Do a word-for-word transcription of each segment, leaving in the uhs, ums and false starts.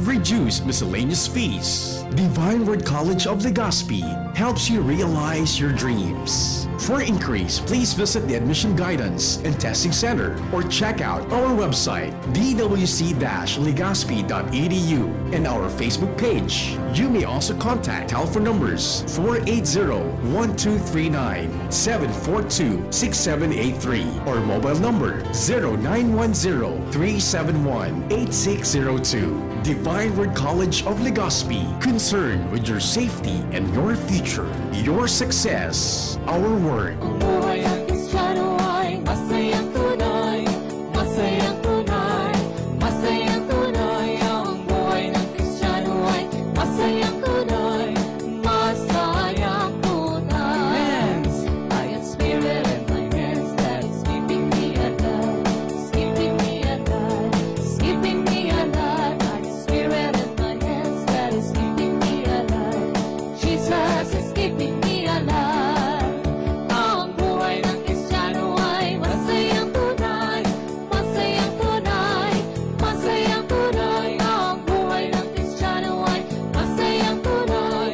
Reduce miscellaneous fees. Divine Word College of Legazpi helps you realize your dreams. For inquiries, please visit the admission guidance and testing center or check out our website, d w c dash legazpi dot e d u, and our Facebook page. You may also contact telephone numbers four eight zero, one two three nine, seven four two, six seven eight three, or mobile number zero nine one zero, three seven one, eight six zero two. Divine Word College of Legazpi, concerned with your safety and your future, your success, our work. Ang buhay ng Kristiyano ay masayang tunay, masayang tunay, masayang tunay. Ang buhay ng Kristiyano ay masayang tunay, masayang tunay. Amen. I got spirit in my hands that is keeping me alive, is keeping me alive, is keeping me alive. I got spirit in my hands that is keeping me alive. Jesus is keeping me alive. Ang buhay ng Kristiyano ay masayang tunay, masayang tunay, masayang tunay. Ang buhay ng Kristiyano ay masayang tunay,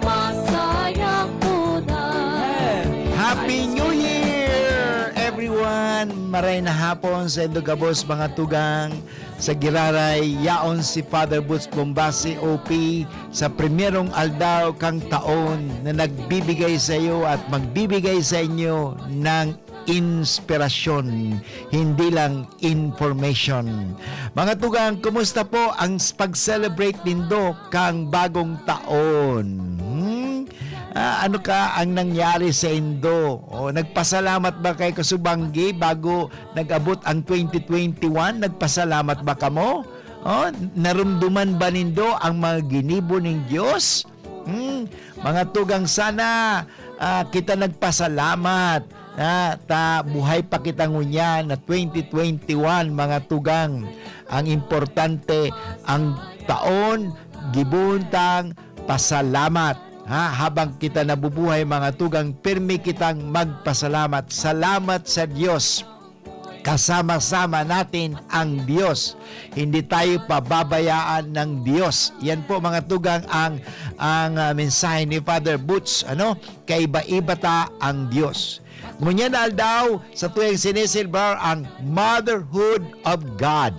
masayang tunay. Happy New Year, everyone! Maray na hapon sa indo gabos, mga tugang. Sa giraray, yaon si Father Boots Bombasi, O P, sa primerong aldaw kang taon na nagbibigay sa iyo at magbibigay sa inyo ng inspirasyon, hindi lang information. Mga tugang, kumusta po ang s-, pag-celebrate nindo kang bagong taon? Hmm? Ah, ano ka ang nangyari sa indo? O, nagpasalamat ba kay kasubanggi bago nag-abot ang twenty twenty-one? Nagpasalamat ba kamo? O, narumduman ba nindo ang mga ginibo ning Dios? Hmm, mga tugang, sana, ah, kita nagpasalamat, ah, ta buhay pa kita ngunyan na twenty twenty-one, mga tugang. Ang importante, ang taon, gibohon tang pasalamat, ha? Habang kita nabubuhay, mga tugang, pirmi kitang magpasalamat. Salamat sa Diyos. Kasama-sama natin ang Diyos. Hindi tayo pababayaan ng Diyos. Yan po, mga tugang, ang, ang, ah, mensahe ni Father Boots, ano? Kaiba-iba ta ang Diyos. Ngunyan na aldaw, sa tuwing sineselebrar ang Motherhood of God.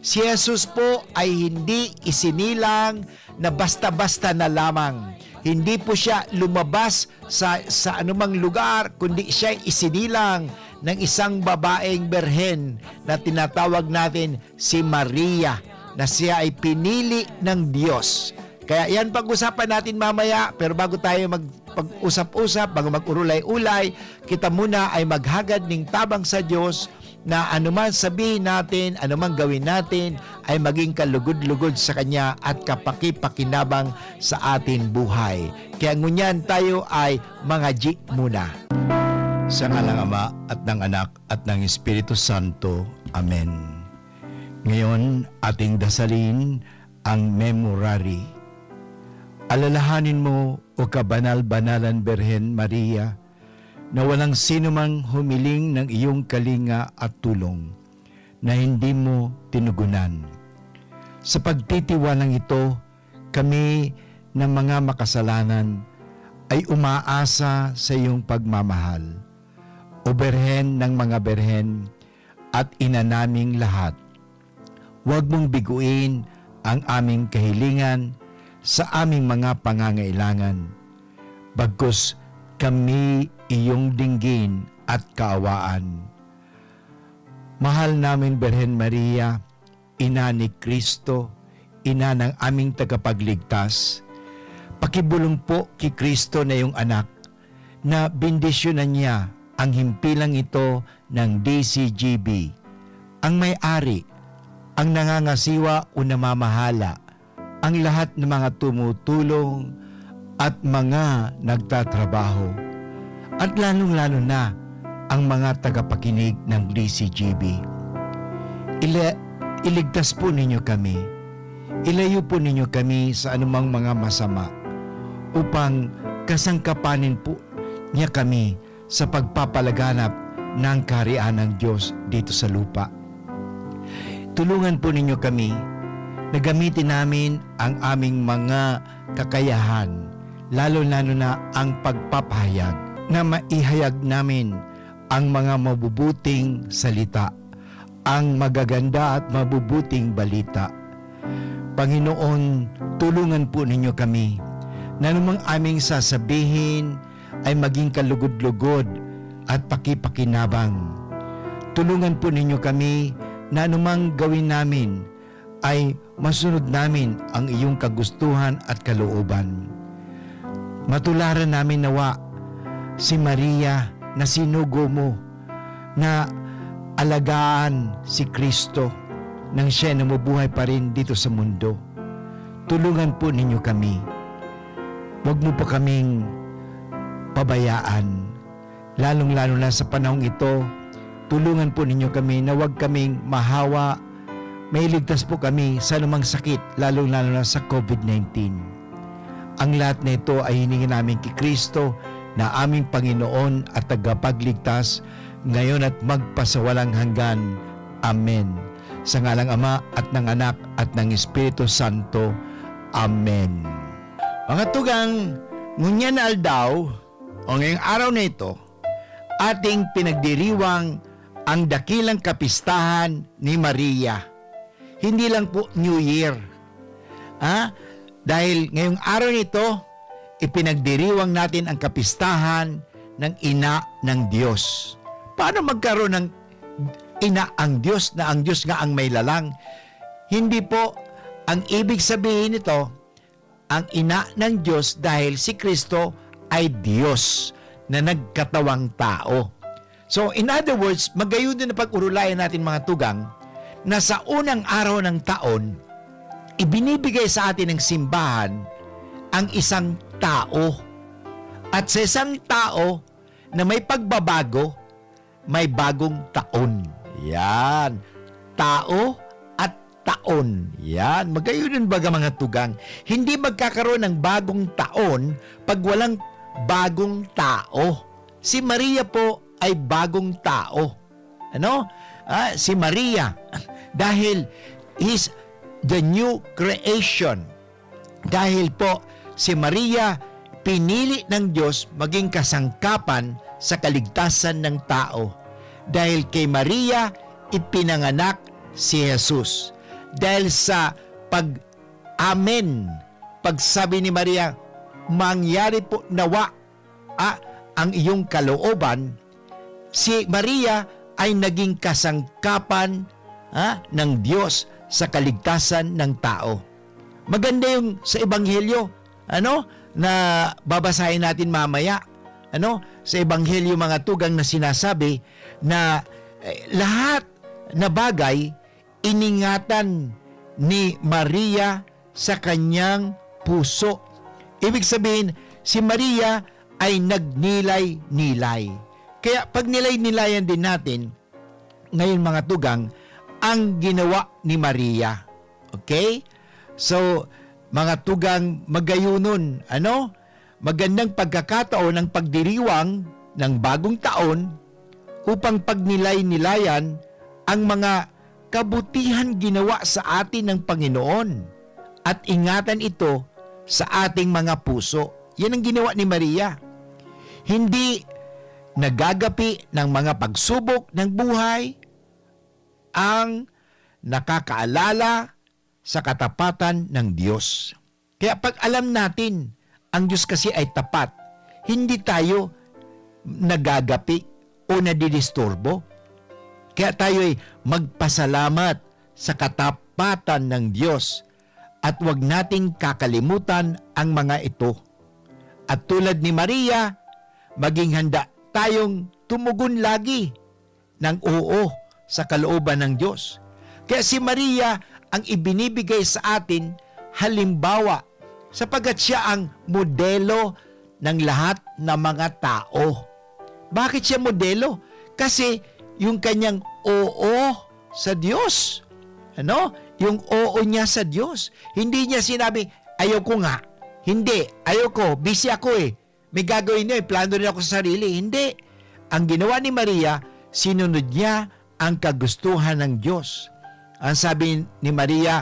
Si Jesus po ay hindi isinilang na basta-basta na lamang. Hindi po siya lumabas sa, sa anumang lugar, kundi siya ay isinilang ng isang babaeng birhen na tinatawag natin si Maria, na siya ay pinili ng Diyos. Kaya yan pag-usapan natin mamaya, pero bago tayo magpag-usap-usap, bago mag-urulay-ulay, kita muna ay maghagad ning tabang sa Diyos na anuman sabihin natin, anuman gawin natin, ay maging kalugod-lugod sa Kanya at kapakipakinabang sa ating buhay. Kaya ngunyan tayo ay mangadyi muna. Sa ngalan ng Ama at ng Anak at ng Espiritu Santo. Amen. Ngayon, ating dasalin ang Memorare. Alalahanin mo, O kabanal-banalan Birhen Maria, na walang sino mang humiling ng iyong kalinga at tulong na hindi mo tinugunan. Sa pagtitiwalang ito, kami na mga makasalanan ay umaasa sa iyong pagmamahal. O Birhen ng mga Birhen at Ina naming lahat, huwag mong biguin ang aming kahilingan sa aming mga pangangailangan, bagkus kami iyong dinggin at kaawaan. Mahal namin Birhen Maria, Ina ni Cristo, Ina ng aming Tagapagligtas, pakibolong po ki Cristo na iyong Anak na bendisyonan niya ang himpilang ito ng D C G B, ang may-ari, ang nangangasiwa o namamahala, ang lahat ng mga tumutulong at mga nagtatrabaho, at lalong-lalo na ang mga tagapakinig ng D C G B. Ila-, iligtas po ninyo kami. Ilayo po ninyo kami sa anumang mga masama, upang kasangkapanin po niya kami sa pagpapalaganap ng Kaharian ng Diyos dito sa lupa. Tulungan po ninyo kami na gamitin namin ang aming mga kakayahan, lalo-lalo na ang pagpapahayag, na maihayag namin ang mga mabubuting salita, ang magaganda at mabubuting balita. Panginoon, tulungan po ninyo kami na anumang aming sasabihin ay maging kalugod-lugod at pakipakinabang. Tulungan po ninyo kami na anumang gawin namin ay masunod namin ang iyong kagustuhan at kalooban. Matularan namin nawa si Maria na sinugo mo na alagaan si Kristo nang siya namubuhay pa rin dito sa mundo. Tulungan po ninyo kami. Huwag mo po kaming pabayaan. Lalong-lalo na sa panahong ito, tulungan po ninyo kami na huwag kaming mahawa. Mailigtas po kami sa anumang sakit, lalong-lalo na sa covid nineteen. Ang lahat na ito ay hiningi namin kay Kristo na aming Panginoon at Tagapagligtas, ngayon at magpasawalang hanggan. Amen. Sa ngalang Ama at ng Anak at ng Espiritu Santo. Amen. Mga tugang, ngunyan na aldaw, o ngayong araw na ito, ating pinagdiriwang ang dakilang kapistahan ni Maria. Hindi lang po New Year. Ha? Dahil ngayong araw na ito, ipinagdiriwang natin ang kapistahan ng Ina ng Diyos. Paano magkaroon ng ina ang Diyos na ang Diyos nga ang may lalang? Hindi po, ang ibig sabihin nito, ang ina ng Diyos dahil si Kristo ay Diyos na nagkatawang tao. So, in other words, magayon din na pag-urulayan natin, mga tugang, na sa unang araw ng taon, ibinibigay sa atin ng simbahan ang isang tao. At sa isang tao na may pagbabago, may bagong taon. Yan. Tao at taon. Yan. Magayon yun baga, mga tugang. Hindi magkakaroon ng bagong taon pag walang bagong tao. Si Maria po ay bagong tao. Ano? Ah, si Maria. Dahil is the new creation. Dahil po, si Maria pinili ng Diyos maging kasangkapan sa kaligtasan ng tao. Dahil kay Maria, ipinanganak si Jesus. Dahil sa pag-amen, pagsabi ni Maria, "Mangyari po nawa, ah, ang iyong kalooban," si Maria ay naging kasangkapan, ah, ng Diyos sa kaligtasan ng tao. Maganda yung sa Ebanghelyo, ano, na babasahin natin mamaya, ano, sa Ebanghelyo, mga tugang, na sinasabi na, eh, lahat na bagay iningatan ni Maria sa kanyang puso. Ibig sabihin, si Maria ay nagnilay-nilay. Kaya pagnilay-nilayan din natin ngayon, mga tugang, ang ginawa ni Maria. Okay? So, mga tugang, magayunon, ano? Magandang pagkakataon ang pagdiriwang ng bagong taon upang pagnilay-nilayan ang mga kabutihan ginawa sa atin ng Panginoon at ingatan ito sa ating mga puso. Yan ang ginawa ni Maria. Hindi nagagapi ng mga pagsubok ng buhay ang nakakaalala sa katapatan ng Diyos. Kaya pag alam natin, ang Diyos kasi ay tapat, hindi tayo nagagapi o nadidisturbo. Kaya tayo ay magpasalamat sa katapatan ng Diyos at huwag nating kakalimutan ang mga ito. At tulad ni Maria, maging handa tayong tumugon lagi ng oo sa kalooban ng Diyos. Kaya si Maria ang ibinibigay sa atin halimbawa, sapagkat siya ang modelo ng lahat ng mga tao. Bakit siya modelo? Kasi yung kanyang oo sa Diyos, ano? Yung oo niya sa Diyos. Hindi niya sinabi, "Ayaw ko nga. Hindi, ayaw ko. Busy ako eh. May gagawin niya, may plano rin ako sa sarili." Hindi. Ang ginawa ni Maria, sinunod niya ang kagustuhan ng Diyos. Ang sabi ni Maria,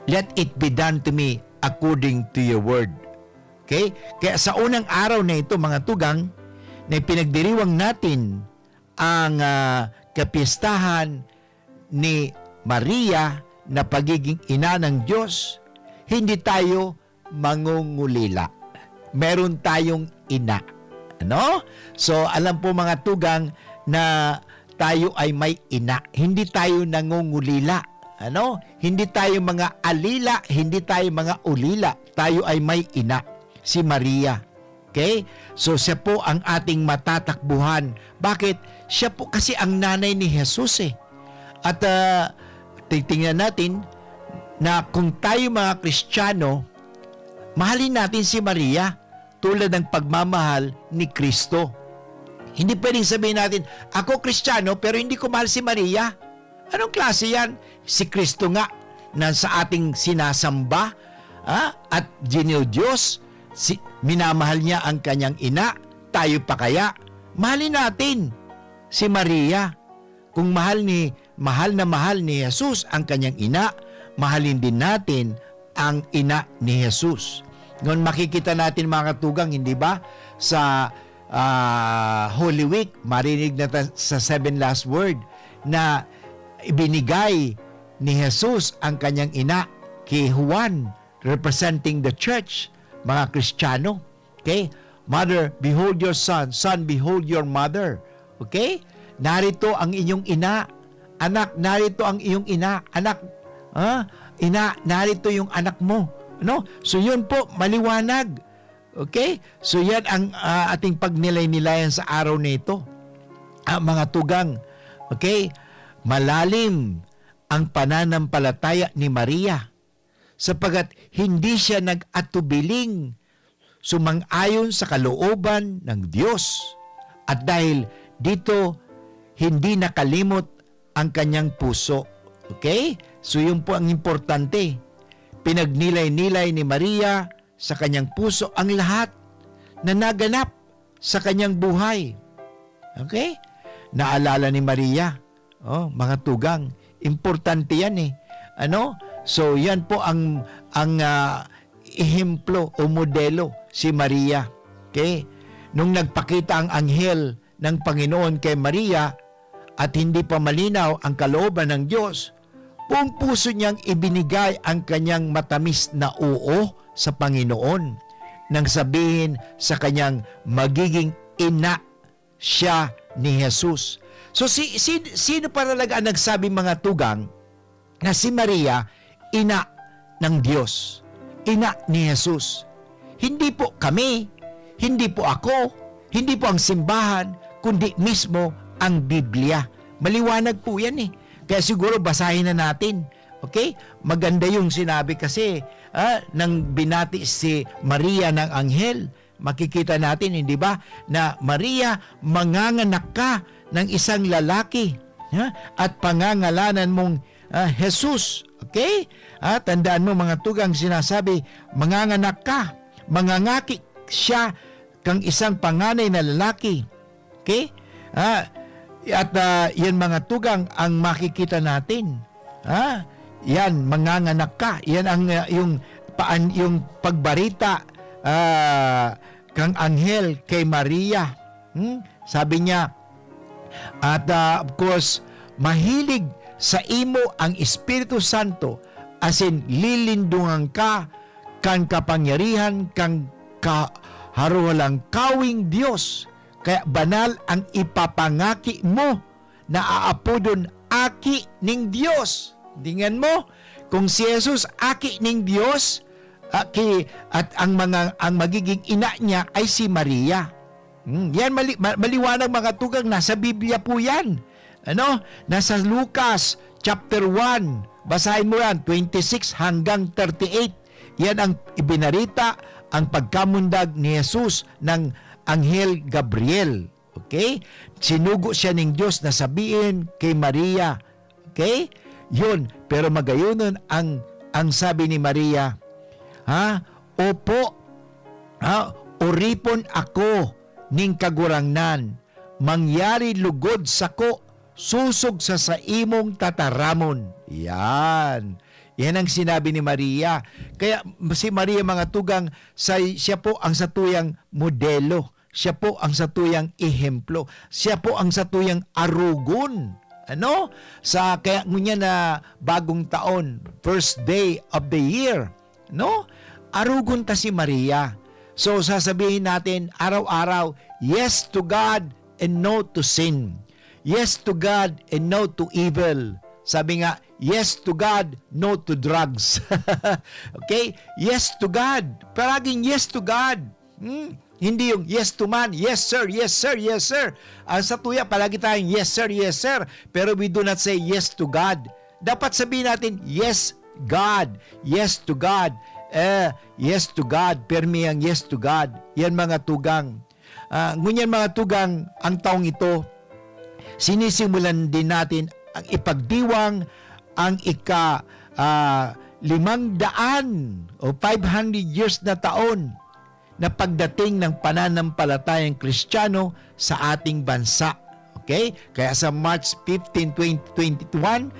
"Let it be done to me according to your word." Okay? Kaya sa unang araw na ito, mga tugang, na ipinagdiriwang natin ang, ah, kapistahan ni Maria na pagiging ina ng Diyos, hindi tayo mangungulila. Meron tayong ina. Ano? So, alam po, mga tugang, na tayo ay may ina. Hindi tayo nangungulila. Ano? Hindi tayo mga alila, hindi tayo mga ulila. Tayo ay may ina. Si Maria. Okay? So, siya po ang ating matatakbuhan. Bakit? Siya po kasi ang nanay ni Jesus eh. At, ah, titingnan natin na kung tayo mga Kristiyano, mahalin natin si Maria tulad ng pagmamahal ni Kristo. Hindi pwedeng sabihin natin, "Ako Kristiyano, pero hindi ko mahal si Maria." Anong klase yan? Si Kristo nga na sa ating sinasamba, ah, at dinidiyos, si, minamahal niya ang kanyang ina, tayo pa kaya? Mahalin natin si Maria. Kung mahal ni, mahal na mahal ni Jesus ang kanyang ina, mahalin din natin ang ina ni Jesus. Ngayon, makikita natin, mga katugang, hindi ba, sa, ah, Holy Week, marinig na ta-, sa Seven Last Word na ibinigay ni Jesus ang kanyang ina ki Juan, representing the church, mga Kristiyano. Okay? "Mother, behold your son. Son, behold your mother." Okay? "Narito ang inyong ina. Anak, narito ang iyong ina. Anak, ha? Ina, narito yung anak mo." No? So, yun po, maliwanag. Okay? So, yan ang, ah, ating pagnilay-nilayan sa araw na ito. Ah, mga tugang, okay? Malalim ang pananampalataya ni Maria, sapagkat hindi siya nag-atubiling sumang-ayon sa kalooban ng Diyos. At dahil dito, hindi nakalimot ang kanyang puso. Okay? So, yun po ang importante. Pinagnilay-nilay ni Maria sa kanyang puso ang lahat na naganap sa kanyang buhay. Okay? Naalala ni Maria, oh, mga tugang, importante yan eh. Ano? So, yan po ang, ang, ah, ehemplo o modelo, si Maria. Okay? Nung nagpakita ang anghel ng Panginoon kay Maria at hindi pa malinaw ang kalooban ng Diyos, buong puso niyang ibinigay ang kanyang matamis na oo sa Panginoon, nang sabihin sa kanyang magiging ina siya ni Jesus. So, si, si, sino pa talaga ang nagsabi, mga tugang, na si Maria, ina ng Diyos, ina ni Jesus? Hindi po kami, hindi po ako, hindi po ang simbahan, kundi mismo ang Biblia. Maliwanag po yan eh. Kaya siguro basahin na natin. Okay? Maganda yung sinabi kasi, ah, nang binati si Maria ng anghel, makikita natin, hindi ba, na, "Maria, manganganak ka ng isang lalaki, ha? At pangangalanan mong, ah, Jesus." Okay? Ah, tandaan mo, mga tugang, sinasabi, "Manganganak ka, mangangaki siya kang isang panganay na lalaki." Okay? Ah, at, ah, yan, mga tugang, ang makikita natin. Ha? Yan, manganganak ka. Yan ang, ah, yung paan-, yung pagbarita, ah, kang anghel kay Maria. Hmm? Sabi niya, at, ah, of course, "Mahilig sa imo ang Espiritu Santo, asin lilindungan ka kan kapangyarihan kang Kaharohalangkawing Dios. Kaya banal ang ipapangaki mo na aapodon Aki ning Dios." Tingnan mo, kung si Jesus Aki ning Dios, aki, at ang mga, ang magiging ina niya ay si Maria. Hmm, yan mali-, ma-, maliwanag, mga tugang, nasa Biblia po yan. Ano? Nasa Lucas chapter one. Basahin mo yan, twenty-six hanggang thirty-eight. Yan ang ibinarita, ang pagkamundag ni Jesus ng Anghel Gabriel. Okay? Sinugo siya ning Dios na sabihin kay Maria. Okay? Yun. Pero magayonon ang, ang sabi ni Maria, ha? "Opo, ha? Oripon ako ning Kagurangnan. Mangyari lugod sako sosog sa saimong tataramon." Yan. Yan ang sinabi ni Maria. Kaya si Maria, mga tugang, sa, siya po ang satuyang modelo. Siya po ang satuyang ehemplo. Siya po ang satuyang arugon. Ano? Sa kaya ngunyan na bagong taon, first day of the year, no? Arugon ta si Maria. So, sasabihin natin araw-araw, "Yes to God and no to sin. Yes to God and no to evil." Sabi nga, "Yes to God, no to drugs." Okay? Yes to God. Palaging yes to God. Hmm? Hindi yung yes to man. "Yes, sir. Yes, sir. Yes, sir." Ang satuya, palagi tayong, "Yes, sir. Yes, sir." Pero we do not say yes to God. Dapat sabihin natin, "Yes, God. Yes to God." Eh, yes to God. Permi ang yes to God. Yan, mga tugang. Ah, ngunyan, mga tugang, ang taong ito, sinisimulan din natin ang ipagdiwang ang ika, ah, limang daan o five hundred years na taon na pagdating ng pananampalatayang Kristiyano sa ating bansa. Okay? Kaya sa March fifteen, twenty twenty-one,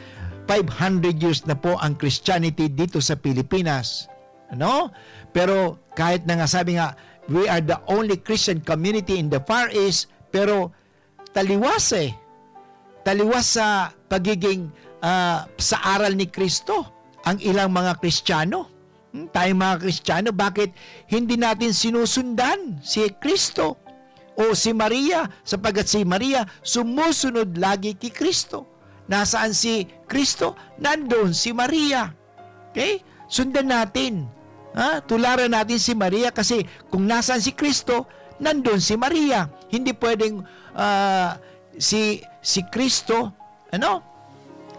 five hundred years na po ang Christianity dito sa Pilipinas. Ano? Pero kahit na nga, sabi nga, "We are the only Christian community in the Far East," pero taliwas eh. Taliwas sa pagiging, ah, sa aral ni Kristo ang ilang mga Kristiyano. Hmm, tayong mga Kristiyano, bakit hindi natin sinusundan si Kristo o si Maria? Sapagkat si Maria sumusunod lagi ki Kristo. Nasaan si Kristo? Nandun si Maria. Okay? Sundan natin. Ha? Tularan natin si Maria kasi kung nasaan si Kristo, nandun si Maria. Hindi pwedeng, ah, si, si Kristo, ano?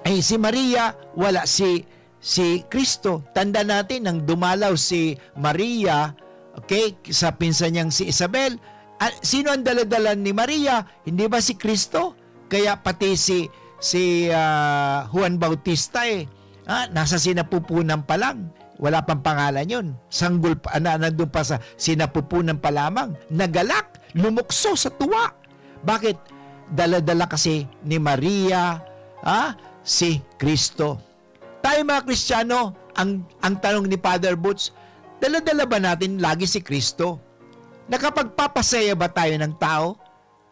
Ay, si Maria, wala si, si Kristo. Tanda natin, nang dumalaw si Maria, okay, sa pinsan niyang si Isabel, ah, sino ang daladala ni Maria? Hindi ba si Kristo? Kaya pati si, si, ah, Juan Bautista eh, ah, nasa sinapupunan pa lang. Wala pang pangalan yun. Sanggol pa, na, nandun pa sa sinapupunan pa lamang. Nagalak, lumukso sa tuwa. Bakit? Dala-dala kasi ni Maria, ah, si Kristo. Tayo mga Kristiyano, ang, ang tanong ni Father Boots, dala-dala ba natin lagi si Kristo? Nakapagpapasaya ba tayo ng tao?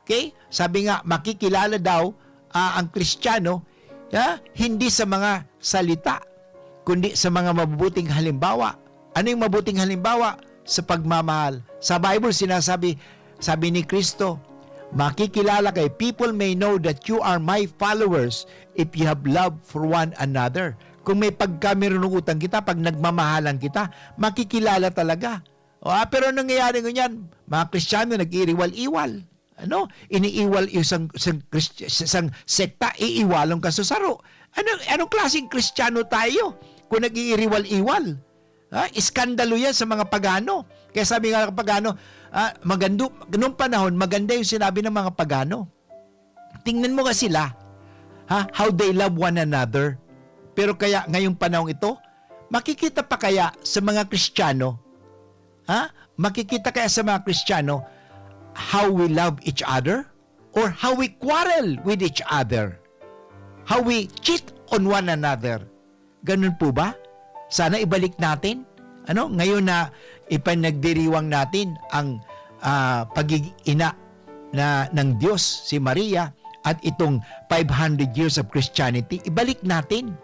Okay? Sabi nga, makikilala daw, ah, ang Kristiyano, ha? Hindi sa mga salita, kundi sa mga mabubuting halimbawa. Ano yung mabuting halimbawa? Sa pagmamahal. Sa Bible, sinasabi, sabi ni Kristo, "Makikilala kayo, people may know that you are my followers if you have love for one another." Kung may pagkamirunutan kita, pag nagmamahalan kita, makikilala talaga. O, ah, pero nangyayari ngunyan, mga Kristiyano nag-iiriwal-iwal. Ano? Iniiwal yung isang, isang, Christ-, isang sekta, iiwalon ka sa saro. Ano, anong klaseng Kristiyano tayo kung nag-iiriwal-iwal? Ha? Iskandalo yan sa mga pagano. Kaya sabi nga ng pagano, ah, magando, nung panahon, maganda yung sinabi ng mga pagano. Tingnan mo nga sila, ha? How they love one another. Pero kaya ngayong panahon ito, makikita pa kaya sa mga Kristiyano, ha? Makikita kaya sa mga Kristiyano how we love each other or how we quarrel with each other? How we cheat on one another? Ganun po ba? Sana ibalik natin. Ano, ngayon na ipanagdiriwang natin ang, ah, pagiging ina na, ng Diyos, si Maria, at itong five hundred years of Christianity, ibalik natin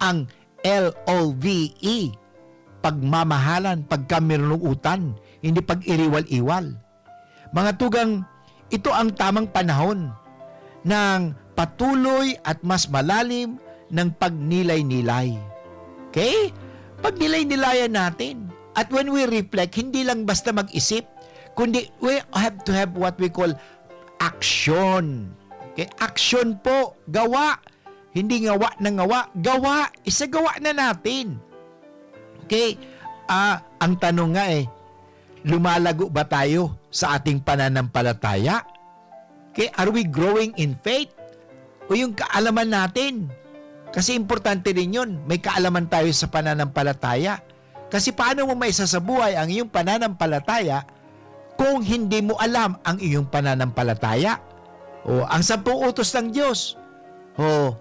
ang L O V E, pagmamahalan, pagkamirunuutan, hindi pag-iriwal-iwal. Mga tugang, ito ang tamang panahon ng patuloy at mas malalim ng pagnilay-nilay. Okay? Pagnilay-nilayan natin. At when we reflect, hindi lang basta mag-isip, kundi we have to have what we call action. Okay? Action po, gawa. Hindi ngawa na ngawa, gawa. Isagawa na natin. Okay? Ah, ang tanong nga eh, lumalago ba tayo sa ating pananampalataya? Okay? Are we growing in faith? O yung kaalaman natin? Kasi importante rin yun. May kaalaman tayo sa pananampalataya. Kasi paano mo maisasabuhay ang iyong pananampalataya kung hindi mo alam ang iyong pananampalataya? O, ang sampung utos ng Diyos. O,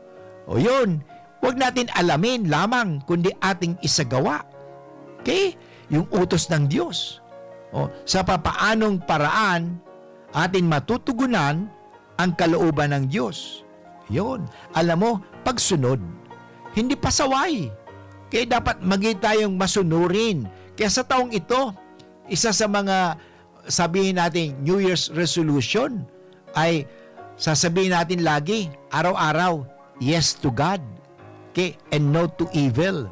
o yun. Huwag natin alamin lamang, kundi ating isagawa. Okay? Yung utos ng Diyos. O, sa papaanong paraan atin matutugunan ang kalooban ng Diyos. Yun. Alam mo, pagsunod, hindi pasaway. Kaya dapat maging tayong masunurin. Kaya sa taong ito, isa sa mga, sabihin natin, New Year's resolution ay sasabihin natin lagi, araw-araw, "Yes to God, okay, and no to evil."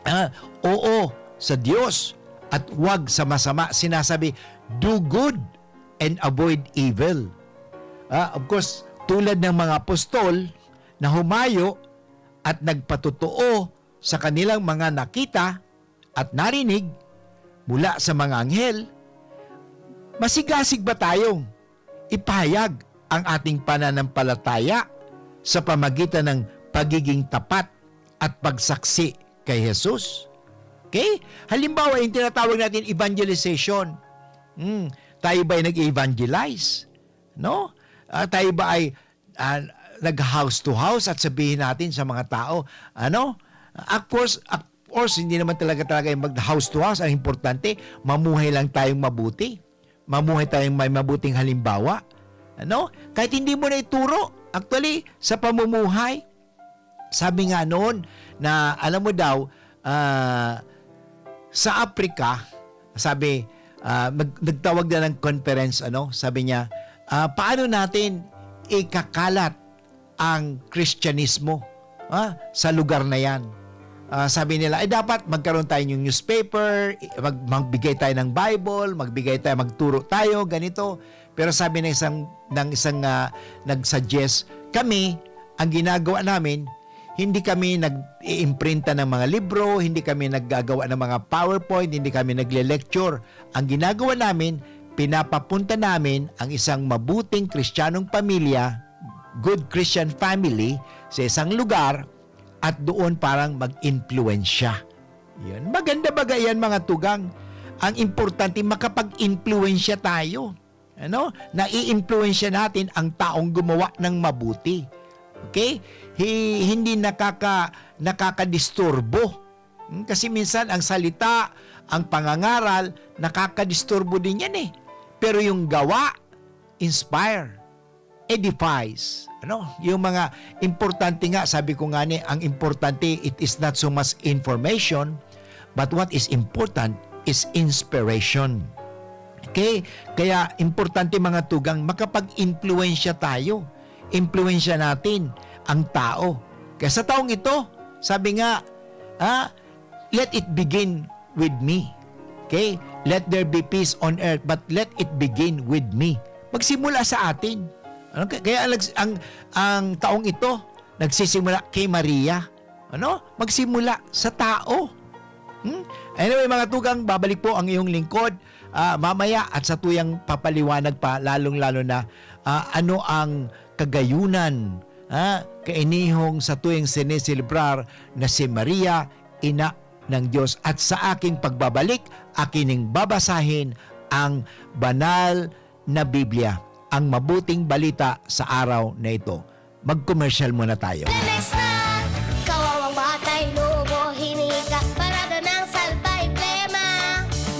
Ah, oo sa Diyos at wag sa masama. Sinasabi, "Do good and avoid evil." Ah, of course, tulad ng mga apostol na humayo at nagpatotoo sa kanilang mga nakita at narinig mula sa mga anghel, masigasig ba tayong ipahayag ang ating pananampalataya sa pamagitan ng pagiging tapat at pagsaksi kay Jesus? Okay? Halimbawa, yung tinatawag natin evangelization. Hmm, tayo ba'y nag-evangelize? No? Ah, tayo ba ay, ah, nag-house to house at sabihin natin sa mga tao, ano? Of course, of course, hindi naman talaga, talaga yung mag-house to house. Ang importante, mamuhay lang tayong mabuti. Mamuhay tayong may mabuting halimbawa. Ano? Kahit hindi mo na ituro, actually, sa pamumuhay, sabi nga noon na, alam mo daw, ah, sa Africa, sabi, ah, mag-, nagtawag na ng conference, ano, sabi niya, ah, "Paano natin ikakalat ang Kristyanismo, ah, sa lugar na yan?" Ah, sabi nila, "Ay, dapat magkaroon tayo ng newspaper, i-, mag-, magbigay tayo ng Bible, magbigay tayo, magturo tayo, ganito." Pero sabi ng isang, ng isang, ah, nag-suggest, "Kami, ang ginagawa namin, hindi kami nag-iimprinta ng mga libro, hindi kami naggagawa ng mga PowerPoint, hindi kami nagle-lecture. Ang ginagawa namin, pinapapunta namin ang isang mabuting Kristiyanong pamilya, good Christian family, sa isang lugar at doon parang mag-impluwensya." Yun. Maganda baga yan, mga tugang. Ang importante, makapag-impluwensya tayo. Ano? Naiimpluwensya natin ang taong gumawa ng mabuti. Okay? Hi-, hindi nakaka-, nakakadisturbo. Hmm, kasi minsan ang salita, ang pangangaral, nakakadisturbo din yan eh. Pero yung gawa, inspire, edifies. Ano? Yung mga importante nga, sabi ko nga ni, ang importante, it is not so much information, but what is important is inspiration. Okay? Kaya importante, mga tugang, makapag-impluwensya tayo. Impluwensya natin ang tao. Kaya sa taong ito, sabi nga, ah, "Let it begin with me." Okay? "Let there be peace on earth, but let it begin with me." Magsimula sa atin. Ano? Kaya ang, ang, ang taong ito, nagsisimula kay Maria. Ano? Magsimula sa tao. Hmm? Anyway, mga tugang, babalik po ang iyong lingkod, ah, mamaya at sa tuyang papaliwanag pa, lalong-lalo na, ah, ano ang kagayunan, ah, kainihong sa tuyang sineselebrar na si Maria, Ina ng Diyos. At sa aking pagbabalik, akin ning babasahin ang banal na Biblia, ang mabuting balita sa araw na ito. Mag-commercial muna tayo. Lemex na! Kawawang batay, lobo, hinika, parada ng salbay, plema.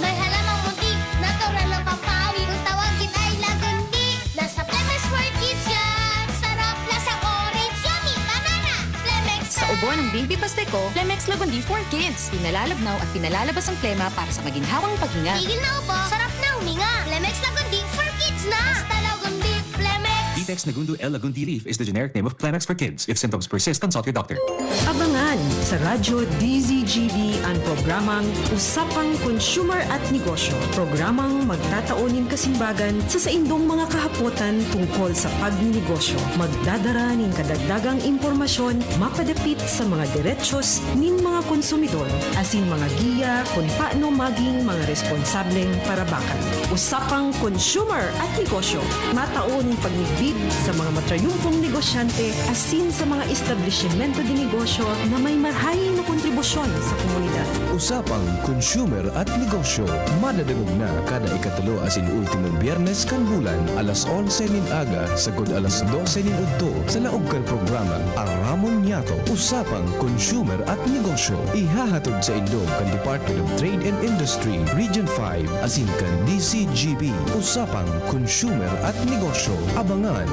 May halamang muntik, natural na pampawi. Kung tawagin ay lagundi, nasa Lemex for Kids yan. Sarap, lasang orange, yummy, banana. Lemex. Sa ubo ng Baby Pasteco, Lemex Lagundi for Kids. Pinalalabnaw at pinalalabas ang plema para sa maginhawang paghinga. Tigil na ubo, sarap na huminga. Lemex Lagundi for Kids na! Basta Lagundi, Lemex! Vitex Negundo L Lagundi Leaf is the generic name of Clemex for Kids. If symptoms persist, consult your doctor. Abangan sa Radyo D Z G B ang programang Usapang Consumer at Negosyo. Programang magtatao nin kasimbagan sa saindong mga kahapotan tungkol sa pagninegosyo. Magdadara nin kadagdagang impormasyon mapadapit sa mga derechos nin mga konsumidor, asin mga giya kun paano maging mga responsableng parabakan. Usapang Consumer at Negosyo, matao nin pagmidbid sa mga matrayumpong negosyante asin sa mga establisimento de negosyo na may marahay na kontribusyon sa komunidad. Usapang Consumer at Negosyo, madadangog na kada ikatulo asin ultimong Biyernes kan bulan, alas onse nin aga sagkod alas dose nin udto, sa laog kan programa Aramon Niyato, Usapang Consumer at Negosyo. Ihahatod saindo kan Department of Trade and Industry, Region five, asin kan D C G B, Usapang Consumer at Negosyo. Abangan!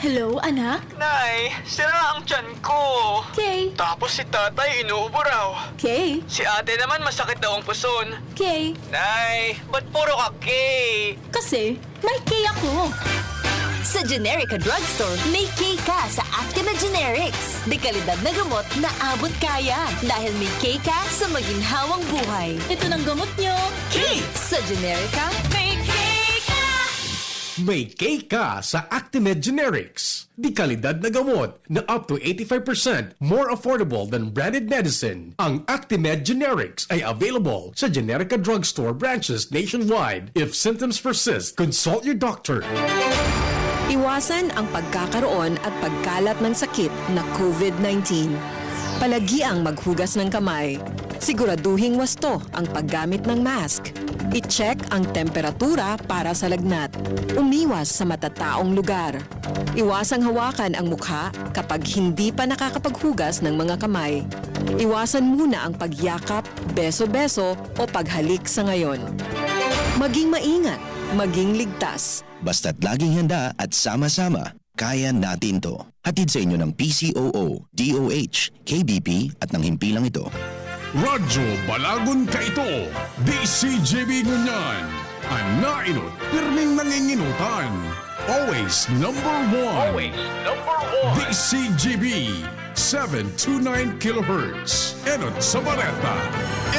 Hello, anak? Nay, sira ang tiyan ko. Kay, Tapos si tatay inuubo raw. kay, Si ate naman masakit daw ang puson. kay. Nay, ba't puro ka kay? Kasi, may kay ako. Sa Generica Drugstore, may kay ka sa Actimed Generics. De kalidad na gamot na abot kaya. Dahil may kay ka sa maginhawang buhay. Ito ng gamot nyo. Kay! Sa Generica, may kay ka! May kay ka sa Actimed Generics. De kalidad na gamot na up to eighty-five percent more affordable than branded medicine. Ang Actimed Generics ay available sa Generica Drugstore branches nationwide. If symptoms persist, consult your doctor. Iwasan ang pagkakaroon at pagkalat ng sakit na COVID nineteen. Palagiang maghugas ng kamay. Siguraduhing wasto ang paggamit ng mask. I-check ang temperatura para sa lagnat. Umiwas sa matataong lugar. Iwasang hawakan ang mukha kapag hindi pa nakakapaghugas ng mga kamay. Iwasan muna ang pagyakap, beso-beso o paghalik sa ngayon. Maging maingat, maging ligtas. Basta't laging handa at sama-sama, kaya natin to. Hatid sa inyo ng P C O O, D O H, K B P at ng himpilang ito. Radyo Balagon kaito, D C G B ngunyan. An naenot, pirming nanginginutan. Always number one. Always number one. D C G B, seven two nine kilohertz. Enot sa bareta,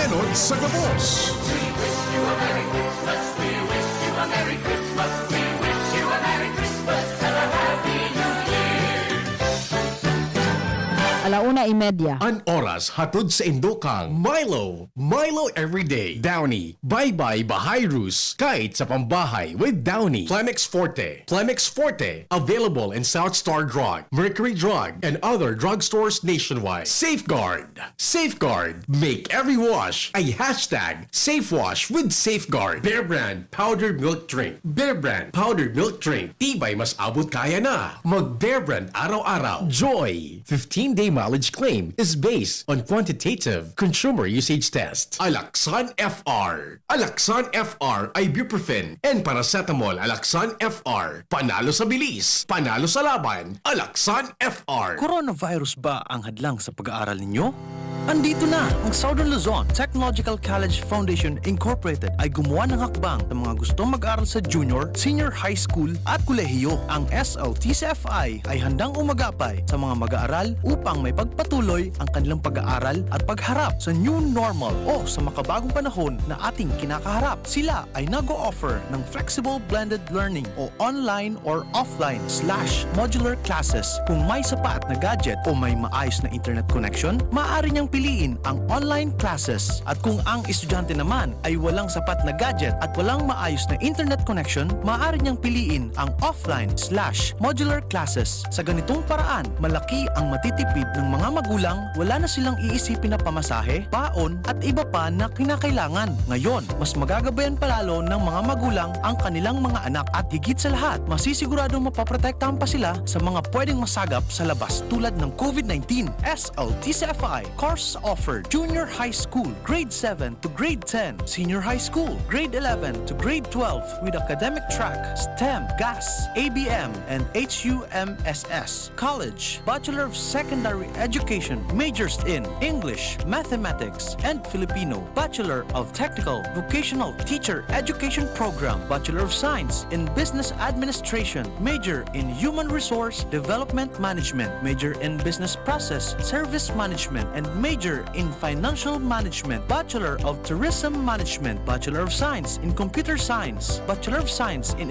enot sa gabos. Alauna y media. An oras hatod saindo kan Milo. Milo Everyday. Downy. Bye-bye Bahayrus. Kahit sa pambahay with Downy. Plemex Forte. Plemex Forte. Available in South Star Drug, Mercury Drug, and other drugstores nationwide. Safeguard. Safeguard. Make every wash a hashtag safe wash with Safeguard. Bear Brand Powdered Milk Drink. Bear Brand Powdered Milk Drink. Tibay mas abot kaya na. Mag Bear Brand araw-araw. Joy. Fifteen-day mileage claim is based on quantitative consumer usage test. Alaxan F R. Alaxan F R, ibuprofen, and paracetamol. Alaxan F R. Panalo sa bilis. Panalo sa laban. Alaxan F R. Coronavirus ba ang hadlang sa pag-aaral ninyo? Andito na! Ang Southern Luzon Technological College Foundation Incorporated ay gumawa ng hakbang sa mga gustong mag-aral sa junior, senior high school at kolehiyo. Ang S L T C F I ay handang umagapay sa mga mag-aaral upang maipagpatuloy ang kanilang pag-aaral at pagharap sa new normal o sa makabagong panahon na ating kinakaharap. Sila ay nag-o-offer ng flexible blended learning o online or offline slash modular classes. Kung may sapat na gadget o may maayos na internet connection, maaari niyang piliin ang online classes. At kung ang estudyante naman ay walang sapat na gadget at walang maayos na internet connection, maaari niyang piliin ang offline slash modular classes. Sa ganitong paraan, malaki ang matitipid ng mga magulang, wala na silang iisipin na pamasahe, baon, at iba pa na kinakailangan. Ngayon, mas magagabayan pa lalo ng mga magulang ang kanilang mga anak at higit sa lahat, masisiguradong mapoprotektahan pa sila sa mga pwedeng masagap sa labas tulad ng COVID nineteen. S L T C F I course offered: Junior High School, Grade seven to Grade ten, Senior High School, Grade eleven to Grade twelve with academic track, STEM, GAS, A B M, and H U M S S. College, Bachelor of Secondary Education, majors in English, Mathematics, and Filipino, Bachelor of Technical Vocational Teacher Education Program, Bachelor of Science in Business Administration, major in Human Resource Development Management, major in Business Process Service Management, and major in Financial Management, Bachelor of Tourism Management, Bachelor of Science in Computer Science, Bachelor of Science in